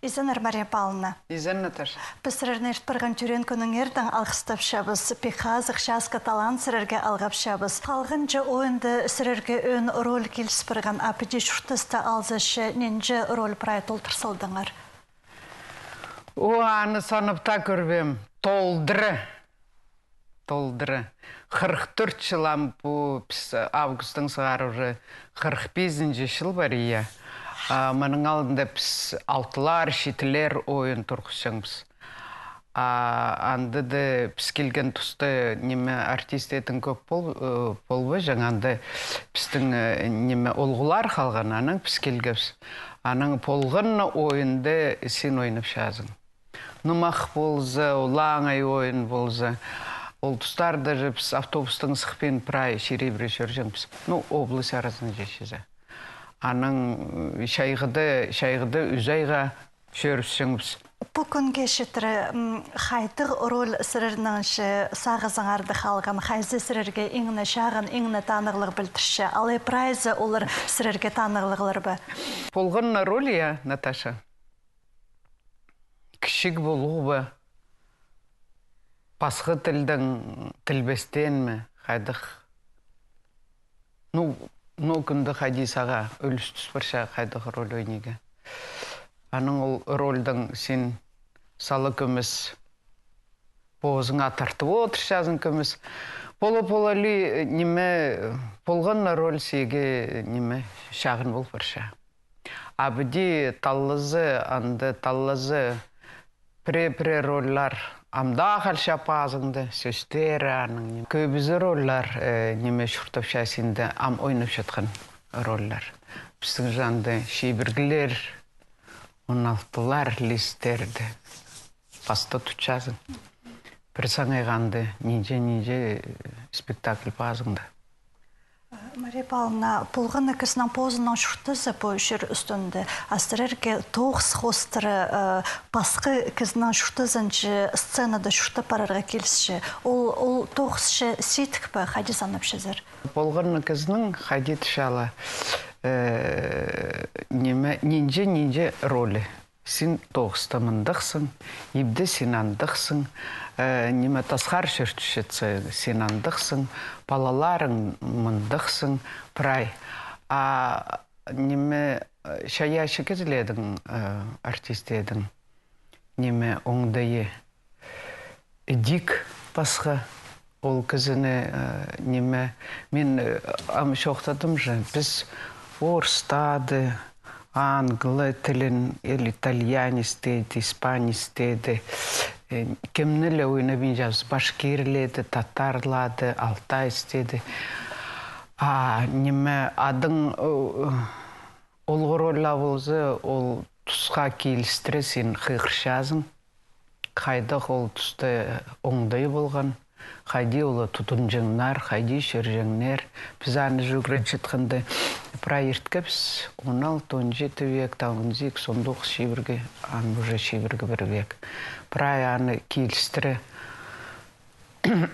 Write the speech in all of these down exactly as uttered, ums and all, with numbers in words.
Изеннер, Мария Павловна. Изен, Наташа. Піс сірерні ирт парған тӧреен кӱніңердең алғыстапчабыс. Пик хазых часха талаан сірерге алғапчабыс. Халғанҷы ойында сірерге ӧӧн роль киліс парған, а піди чуртаста алза че, нинҷе роль прай толдыр салдыңар? О, аны санап таа кӧрбеем. Толдыра. Толдыра. Хырых тӧрт чыл ам пу піс августтаң сығара уже хырых пизінҷі чыл пар, я. А, мының алнында піс алтылар, читілер ойын турғысчаңмыс. А анда даа піс килген туста, ниме, артистернің кӧп пол-, э, полбаҷаң, анда пістің, э, ниме, олғылар халған, анаң піс килгебіс. Анаң полған на ойында син ойнапчазың. Нымах полза, олаңай ойын полза. Ол тустарда же піс автобустаң сыхпин прай чирібіре чӧрҷеңміс. Ну, область аразынҷа чізе. Анаң, м, чайғыда, чайғыда ӱс айға чӧрібісчеңміс. Пу кӱнге читіре, м, хайдағ роль сірернің че сағызыңарда халған, хайзы сірерге иң не чағын, иң не танығлығ пілдірче, алай прайзы олар сірерге танығлығлар ба? Полған на роль, я, Наташа? Кічіг полуғ ба? Пасха тілдең тілбестең ме? Хайдағ? Ну, ну, кӱнде хайди сағаа ӱлӱс тӱс парча хайдағ роль ойниға. Анаң ол рольдаң син сала кӧмес, позыңа тартып одырчазың кӧмес. Пола-пола ли, ниме, полған на роль сиге, ниме, чағын пол парча. А піди таллаза, анда таллаза, пірее-пірее рольлар ам даа халча пазыңда, сӧстері аның. Кӧбізі рольлар, э, ниме, чуртапча синде ам ойнапчатхан рольлар. Пістің же анда чибіргілер, он алтылар листерді паста тутчазың. Пір саңай анда нинҷе-нинҷе, э, спектакль пазыңда. Мария Павловна, полған на кізінің позының чуртазы пу чир ӱстӱнде, а сірерге тоғыс хоостыра, э, пасха кізінің чуртазынҷа сценада чуртап парарға килісче. Ол, ол тоғыс че сидік пе, хайди санапчазар? Полған на кізінің хайди тіҷең ла, э, ниме, нинҷе-нинҷе ролі. Син тоғыста мындағсың, ибде син андағсың, э, ниме, тасхар чӧрчетсе, син андағсың, палаларың мындағсың, прай. А, ниме, э, чайаачы кізілернің, э, артистернің, ниме, оңдайы идӧк пасха. Ол кізіні, э, ниме, мин, э, ам чоохтадым же, піс орыстады, англы тілін, или итальянецтерді, испанецтерді, э, кемні ле ойнабинчабыс, башкирлерді, татарларды, алтайецтерді. А, ниме, аның, э, олғыр рольлар полза, ол тусха килістіре син хығырчазың. Хайдағ ол туста оңдай полған, хайди олар тудынҷаңнар, хайди чӧрҷеңнер. Піс аны чӱгӱрчеткенде прай ирткебіс, он алты, он читі век, таа он сигіс, он тоғыс чибіргі, ам уже чибіргі пір век. Прай аны килістіре.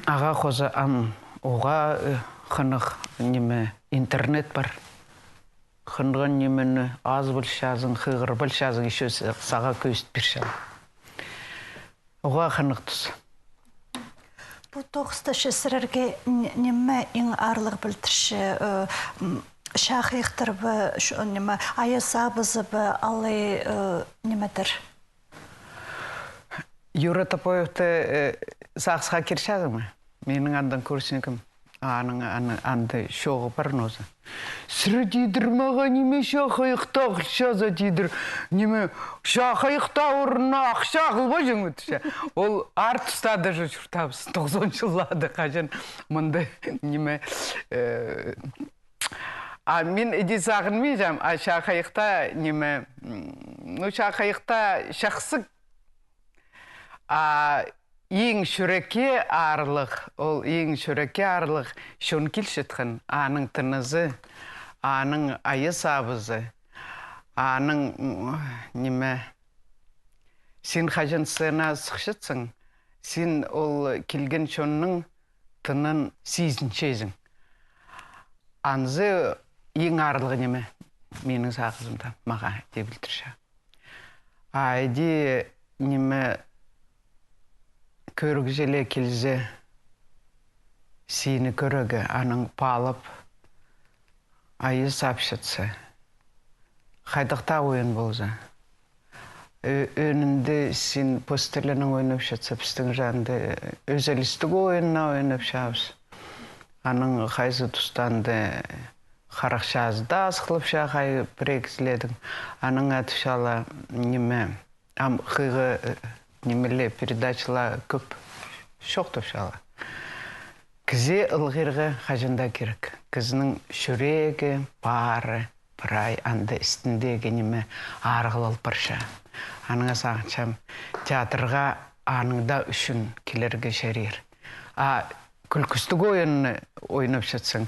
Ағаа хоза ам уғаа, э, хынығ, ниме, интернет пар. Хынған нимені азып алчазың, хығырып алчазың, ещё сағаа кӧзіт пирче. Уғаа хынығ тус. Пу тоғыста че сірерге н-, ниме иң аарлығ пілдірче, э, м, чаа хайыхтар ба, ниме, айас абызы ба, алай, э, нимедір? Юра Топоевты, э, сағысха кирчезің ме? Минің андаң курсникім. Аның, аны, анда чооғы пар нооза. Сірер, тидір, мағаа ниме чаа хайыхтағ чаза, тидір. Ниме, чаа хайыхтағ орнына ахча ағыл ба, чоң, тіпче. Ол артыста даже чуртабыс, тоғызон чыллада, хаҷан мында, ниме, э, а мин иди сағынминчам, а чаа хайыхта, ниме, м, ну, чаа хайыхта чахсы. А иң чӱрекке аарлығ, ол иң чӱрекке аарлығ чон килчеткен, аның тынызы, аның айас абызы, аның, м, ниме, син хаҷан сценаа сыхчатсың, син ол килген чонның тынын сизінчезің. Анзы иң аарлығ ниме минің сағызымда, мағаа тее пілдірче. А иди, ниме, кӧрігҷілер килзе, сині кӧрерге, анаң паалап, айыс апчатса, хайдағ даа ойын полза, ӧӧнінде син пос тілінең ойнапчатса, пістің же анда ӧзелістіг ойыннар ойнапчабыс. Анаң хайзы туста анда харахчазы даа сыхлапча, хай пірее кізілернің. Анаң атыпчалар, ниме, ам хыйғы, э, нимелер, передачалар кӧп чоохтапчалар. Кізі ылғирға хаҷан даа кирек. Кізінің чӱрегі, пары, прай анда істіндегі ниме арығлал парча. Анаң сағынчам, театрға аның даа ӱчӱн килерге чарир. А кӱлкістіг ойынны ойнапчатсаң,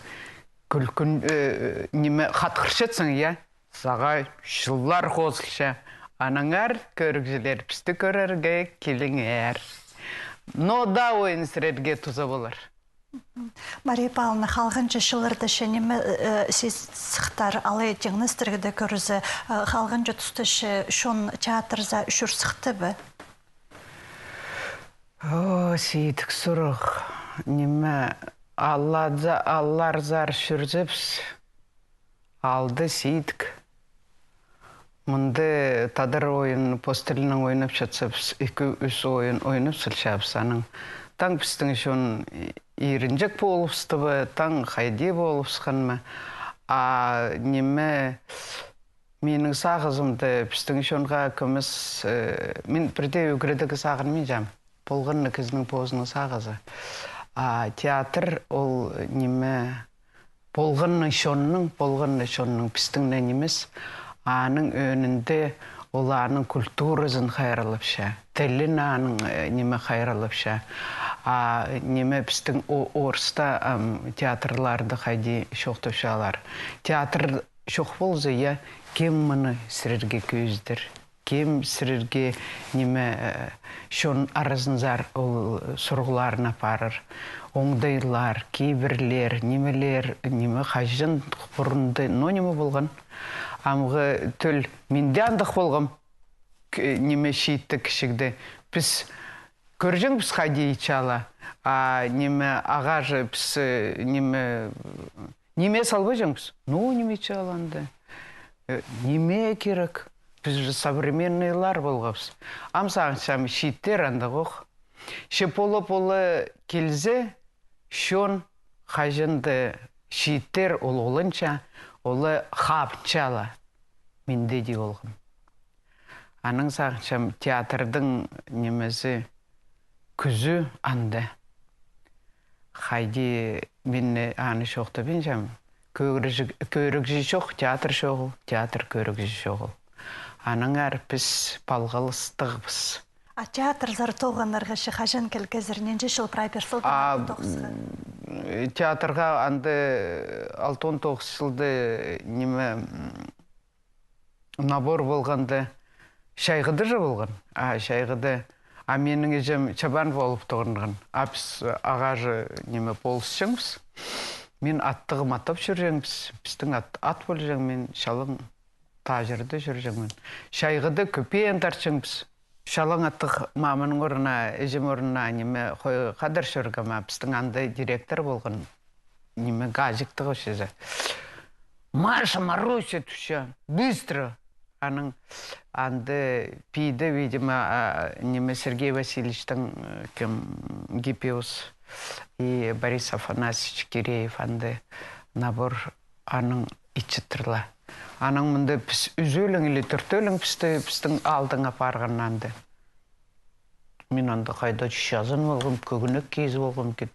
кӱлкін, э, ниме, хатхырчатсаң, я, сағаа чыллар хозылча. Аннаңар, кӧрігҷілер, пісті кӧрерге киліңер. Ноо даа ойын сірерге туза полар. Мария Павловна, халғанҷы чылларда че ниме, э, сис сыхтар, алай теңнестіргеде кӧрзе, э, халғанҷы туста че чон театрзар чӧр сыхты ба? О, сидік сурығ. Ниме, алларзар, алларзар чӧрзебіс, алды сидік. Мында тадар ойын пос тілінең ойнапчатсабыс, ікі-ӱс ойын ойнап салчабыс анаң. Таң пістің чон ирінҷек полыбысты ба, таң хайди полыбысхан ма. А ниме, минің сағызымда пістің чонға кӧмес, э, мин пірдее ӱгредерге сағынминчам. Полған на кізінің позының сағызы. А театр ол ниме, полған на чонның, полған на чонның, пістің на нимес. Аның ӧӧнінде ол аның культуразын хайраллапча, тілін аның, э, ниме, хайраллапча. А ниме, пістің о-, орыста, ам, театрларда хайди чоохтапчалар. Театр чох полза, я, кем мыны сірерге кӧзідер? Кем сірерге, ниме, э, чон аразынзар ол сурығларны апарар? Оңдайлар, кибірлер, нимелер, ниме, хаҷан пурунда, но ниме полған? Амғы тӧл, мин дее андағ полғам, к-, ниме, чиитте, кічігде. Піс кӧрҷеңбіс, хайди итче ала. А ниме, ағаа же піс, э, ниме, ниме салбаҷаңбыс? Ну, ниме чаланды. Э, ниме кирек? Піс же современныйлар полғабыс. Ам сағынчам, чииттер андағ ох. Че пола-пола килзе, чон хаҷан даа, чииттер ол оланча, олар хапча ала. Мин дее дее полғам. Анаң сағынчам, театрдың нимезі, кӱзі анда. Хайди мин аны чоохтабинчам, кӧрігҷі, кӧрігҷі чох, театр чоғыл, театр, кӧрігҷі чоғыл. Аннаңар піс палғалыстығбыс. А театрзар тоғынарға че хаҷан килгезер, нинҷе чыл прай пир сылтаң тоғысха? Театрға анда алтон тоғыс чылда ниме, м, набор полғанда, чайғыда же полған. А чайғыда, а минің іҷем чабан полып тоғынған. А піс, э, ағаа же, ниме, полысчаңбыс. Мин аттығым аттап чӧрҷеңбіс. Пістің ат, ат полҷаң, мин чалаң таҷырда чӧрҷеңмін. Чайғыда кӧпеен тартчаңбыс. Чалаң аттығ маманың орнына, іҷем орнына, ниме, хой хадар чӧргем, а пістің анда директор полған. Ниме, газиктіг ошызы. Маша, Маруся, тӱсче, быстро! Анаң анда пиді, видимо, а, ниме, Сергей Васильевичтің, э, кем, Гиппиус и Борис Афанасьевич Киреев анда набор анаң итчеттірле. Анаң мында піс ӱзӧлең или тӧртӧлең пісті, пістің аалдаң апарған анда. Мин анда хайда чазан полғам, кӧгенек кизе полғам кит.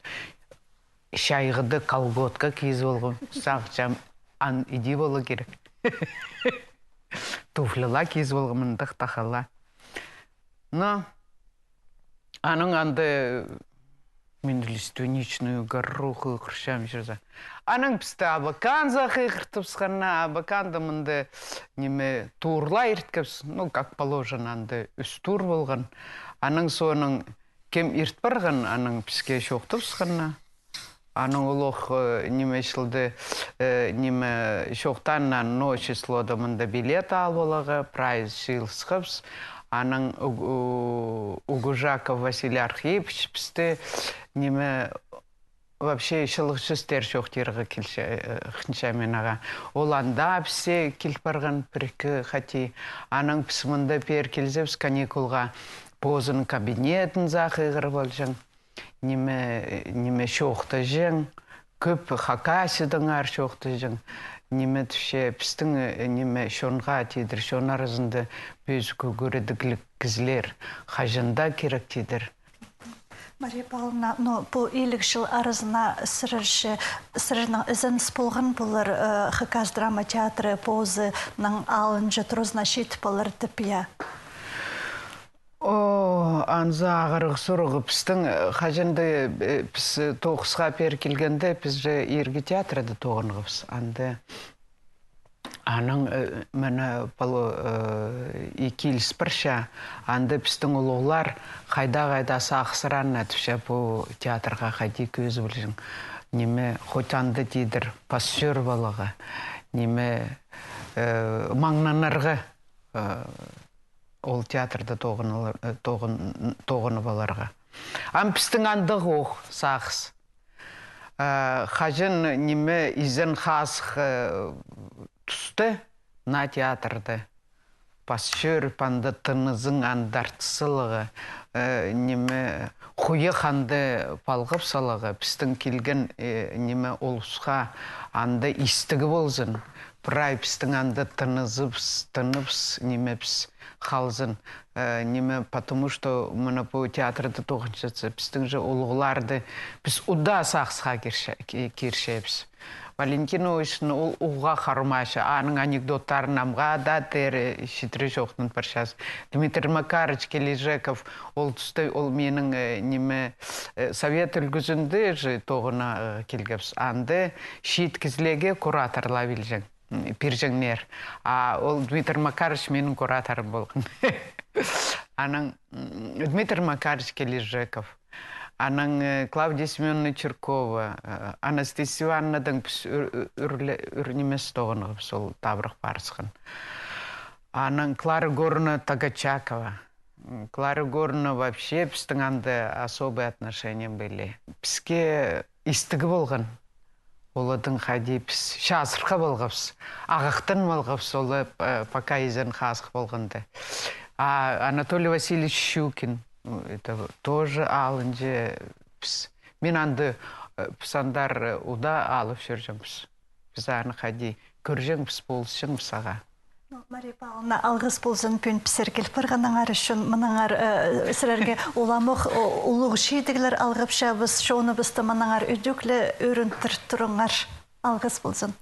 Чайғыда колготка кизе полғам, сағынчам, ан иди полар кирек. Туфлила кизе полғам, андағ тахала. Но анаң анда мин лиственничную гору хығырчам чӧрзе. Анаң пісті Абаканзар хығыртыбысханнар, Абаканда мында, ниме, турла ирткебіс, ну, как положено, анда ӱс тур полған. Анаң соонаң кем ирт парған, анаң піске чоохтабысханнар. Анаң олох, э, ниме, чылда, э, ниме, чоохтааннар, ноо числода мында билет алып аларға, прайзы чыылысхабыс. Анаң Уг-, у-, Угужаков Василий Архипович пісті, ниме, вообще, чылығ чӱстер чоохтирға килче, э, хынча минаға. Ол анда піске кил парған пір-ікі хати. Анаң піс мында пеер килзебіс каникулға, позының кабинетін сағынғыр полҷаң. Ниме, ниме чоохтаҷаң, кӧп Хакасиядаңар чоохтаҷаң. Ниме тіпче, пістің, э, ниме, чонға тидір, чон аразында пӧзік кӧрігдігліг кізілер хаҷан даа кирек тидір. Мария Павловна, ну, пу илиг чыл аразына сірерче, сірернің ізеніс полған полар, э, Хакас драма театры позының алынҷа туразына читіп полар тіп, я? О, анзы ағырығ сурығ. Пістің, э, хаҷан даа, э, піс, э, тоғысха пеер килгенде, піс же иргі театрда тоғынғабыс. Анда анаң, э, мына полу, э, и киліс парча, анда пістің улуғлар хайда-хайда сағысханнар тіпче, пу театрға хайди кӧзіп полҷаң. Ниме, хоть анда тидір пас чӧр поларға, ниме, э, маңнанарға, э, ол театрда тоғынылар-, э, тоғын-, тоғынып аларға. Ам пістің андағ ох сағыс. Э, хаҷан, ниме, изен-хазых, э, туста, на театрда пас чӧріп, анда тынызың, анда артыс саларға, э, ниме, хуйах анда палғап саларға, пістің килген, э, ниме, улусха анда истіг ползын. Прай пістің анда тынызыбыс, тыныбыс, нимебіс халзын. Э, ниме, потому что мына пу театрда тоғынчатса, пістің же улуғларды піс удаа сағысха кирче-, ки-, кирчебіс. Валентина Осиповна ол уғаа хармаҷа, аның анекдоттарын амға даа теере читіре чоохтанып парчабыс. Дмитрий Макарыч Келижеков, ол туста ол минің, э, ниме, э, совет ӱлгӱзінде же тоғына, э, килгебіс. Анда чиит кізілерге кураторлап илҷең, м, пирҷеңнер. А ол Дмитрий Макарыч минің кураторым полған. Анаң, м, Дмитрий Макарыч Келижеков. Анаң, э, Клавдия Семёновна Чиркова, э, Анастасия Ивановнадаң піс ӱр-, ӱр-, ӱрле-, ӱр нимес тоғынғабыс, ол табырах парысхан. Анаң Клара Егоровна Тогочакова. М, Клара Егоровна вообще пістің анда особый отношения были. Піске истіг полған. Оладаң хайди піс чазырхап алғабыс, ағахтанып алғабыс, ол, э, пока изен-хазых полғанда. А Анатолий Васильевич Щукин, м, это тоже алынҷа піс. Мин анда, э, піс андар, э, удаа алып чӧрҷеңбіс. Піс аны хайди кӧрҷеңбіс, полысчаңбыс ағаа. Ну, Мария Павловна, алғыс ползын пӱӱн пістерге киліп парғаныңар ӱчӱн. Мынаңар, э, сірерге уламох, о, улуғ чидіглер алғапчабыс, чоныбысты мынаңар ӱдӱкле ӧріндір турыңар. Алғыс ползын.